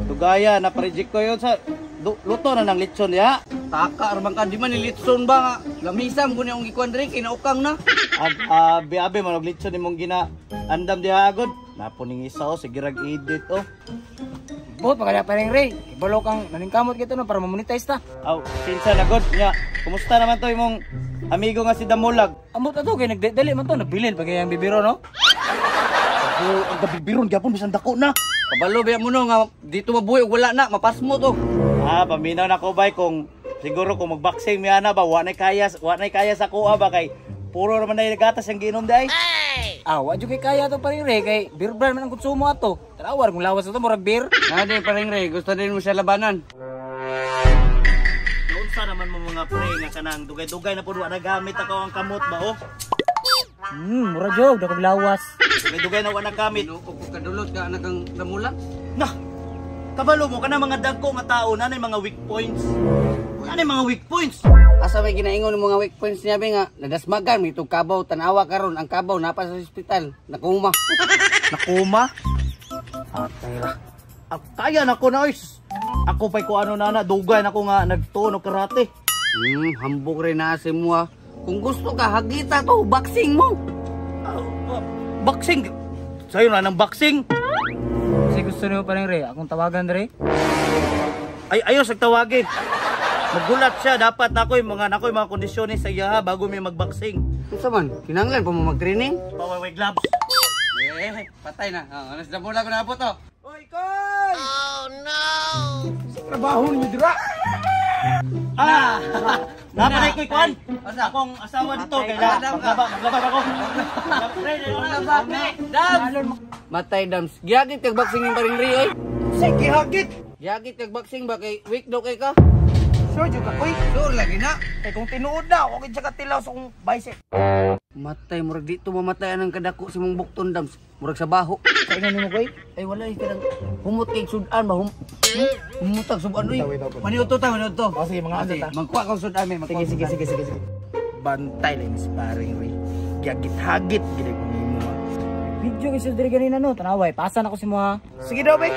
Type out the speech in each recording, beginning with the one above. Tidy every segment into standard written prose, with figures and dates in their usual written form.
Dugaya na pa-reject ko yun sa luto na ng litson ya. Taka arman ka di man ni litson ba nga. Lamisa mo ni akong gikuan diri kinaukang na. Abi abi man og litson nimong gina andam diha agod. Napuning isa oh, sige rag edit oh. Buot pa kaya paring Ray. Ibalo kang naningkamot kito no para ma-monetize ta. Aw, sinsa na god nya. Kumusta naman to imong amigo nga si Damulag? Amot ato kay nagdali man to nabilin pag iyang bibiro no. Oh, ang gabibiron gyapon bisan dako na. Kabalo ba mo no nga dito mabuhi og wala na mapasmo to. Ah, paminaw na ko bay kung siguro kung magboxing mi ana ba wa nay kaya, wa nay kaya sa kuha ba kay puro raman na gatas ang giinom day. Ah, wa jud kay kaya to paring Ray kay beer brand man ang konsumo ato. Tanawar kung lawas ato murag beer. Na di paring Ray, gusto din mo siya labanan. Naunsa naman mo mga pre nga kanang dugay-dugay na pud wa nagamit ako ang kamot ba oh. Mura jog dakog lawas. Dugay-dugay na wa nagamit. Ginoo ko kadulot ka anak ang Damulag. Nah. Kabalo mo kana mga dagko nga tao na mga weak points. Ano mga weak points? Asa may ginaingon ng mga weak points niya be nga nadasmagan mitong kabaw tanawa karon ang kabaw napa sa ospital nakuma. Nakuma? Atay ra. Ah, kaya na ko na oy. Ako pa'y ko ano na na dugay na ko nga nagtuon og karate. Hambog rin na si mo. Kung gusto ka hagita to boxing mo. Boxing. Sayo na ng boxing. Kasi gusto niyo paring Ray, akong tawagan dre. Ay ayos ag tawagin. Magulat siya dapat nakoy mga kondisyones sa iya bago mi magboxing. Unsa man? Kinahanglan pa mo mag-training? Paway gloves. Eh, patay na. Oh, anas Damulag ko na po to. Oy, Koy! Oh no! Sa trabaho ninyo dira. Ah! Dapat ay ko'y kuan. Asa? Akong asawa dito kay maglaba, maglaba ako. Dams. Matay Dams. Giyagit kag boxing yung paring Ray oy. Sige hagit. Giyagit kag boxing ba kay weak daw kay ka? Sure jud ka, koy. Sure lagi na. Kay kung tinuod na, okay siya katilaw sa kong bicep. Matay murag dito mamatay anang kadako si mong bukton Dams. Murag sa baho. Kainan nimo koy? Ay wala eh kanang humot kay sudan ba humutag sudan oy. Maniuto ta, maniuto. Oh, sige mga ano ta. Magkuha kang sudan may Sige sige sige sige sige. Bantay lang si paring Ray. Giyagit-hagit gid ko nimo. Video kay sir diri ganina no, tanaway. Pasa na ko si mo ha. Sige daw bay.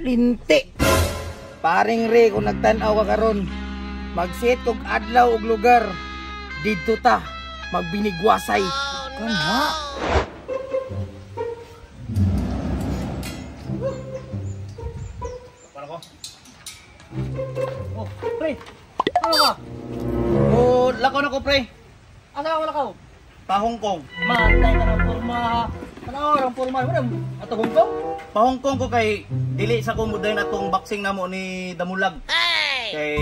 Linti. Paring Ray, kung nagtan-aw ka karon, magsit kog adlaw og lugar. Didto ta magbinigwasay. Oh, no. Para ko. Oh, pre. Ano ka? Oh, lakaw na ko pre. Asa ka lakaw? Pa Hong Kong. Matay ka ng porma. Ano ang porma? Wala ato Hong Kong? Pa Hong Kong ko kay dili sa kumuday na tong boxing namo ni Damulag. Ay. Kay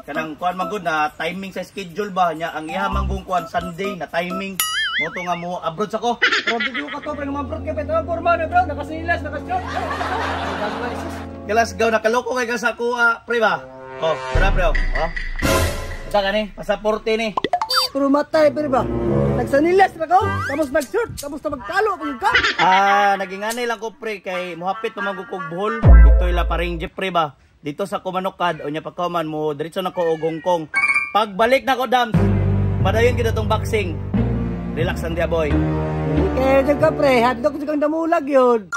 kanang kuan man gud na timing sa schedule ba niya ang iha man gung kuan Sunday na timing mo to nga mo abroad sa ko. Pero di ko ka to pre nga abroad kay pero porma na bro, nakasinilas, nakashort. Glasgow nakaloko kay ka sa kuha pre ba? Oh, tara pre oh. Oh. Ita kani, pasaporte ni. Pero matay pre ba? Nagsanilas ra ko, tapos nag-short, tapos na magtalo pa ka. Ah, naginganay lang ko pre kay mohapit pa man gud kog Bohol. Dito ila paring Jeffrey ba. Dito sa Kumanukad o nya pagkaman mo diretso na ko og Hong Kong. Pagbalik na ko Dams, padayon gid atong boxing. Relax ang dia boy. Kaya dyan ka pre, hotdog kang Damulag yun.